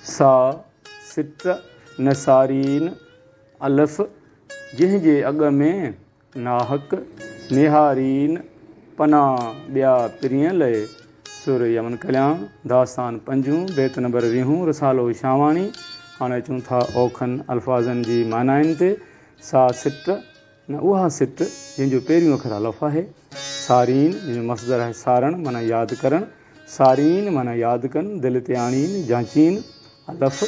سا سٽ نه سارين، الف، جنهن جي اڳ ۾ ناحق نهارين، پنا ٻيا پرينء لئي، سر يمن ڪلياڻ، داستان پنجون، بيت نمبر ويهون، رسالو شاهواڻي. هاڻي اچون ٿا اوکن الفاظن جي معنائن تي. سا سٽ نه اها سٽ جنهن جو پهريون اکر الف آهي. سارين جنهن جو مصدر آهي سارڻ معنيٰ ياد ڪرڻ. سارين معنيٰ ياد ڪن، دل تي آڻين، جانچين. الف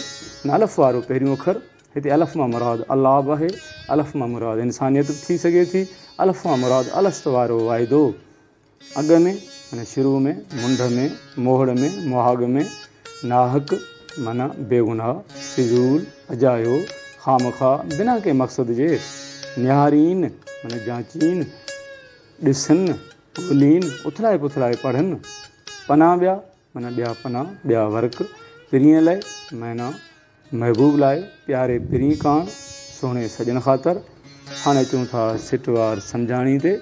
نه الف وارو پهريون اکر. هتي الف مان مراد الله به آهي، الف مان مراد انسانيت به ٿي سگهي ٿي، الف مان مراد الست وارو واعدو. اڳ ۾ معنيٰ شروع ۾، منڍ ۾، موهڙ ۾، مهاڳ ۾، ناحق معنيٰ بيگناهه، فضول، اجايو، خامخواه، بنا ڪنهن مقصد جي، نهارين معنيٰ جانچين، ڏسن، ڳولين، اٿلائي پٿلائي پڙهن، پنا ٻيا معنيٰ ٻيا پنا، ٻيا ورق، پرينء لئه معنيٰ محبوب لاء، پياري پرين ڪاڻ، سهڻي سڄڻ خاطر. هاڻي اچون ٿا سٽ وار سمجهاڻي تي.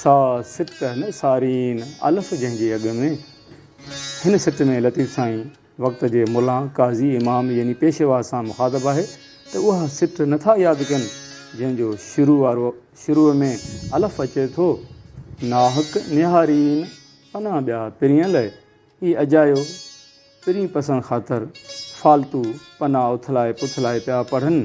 سا سٽ نه سارين، الف جنهن جي اڳ ۾. هن سٽ ۾ لطيف سائين وقت جي ملان، قاضي، امام يعني پيشوا سان مخاطب آهي ته اها سٽ نه ٿا ياد ڪن جنهن جو شروع وارو شروع ۾ الف اچي ٿو. ناحق نهارين، پنا ٻيا پرينء لئه. اي اجايو پرين پسڻ خاطر فالتو پنا اٿلائي پٿلائي پيا پڙهن.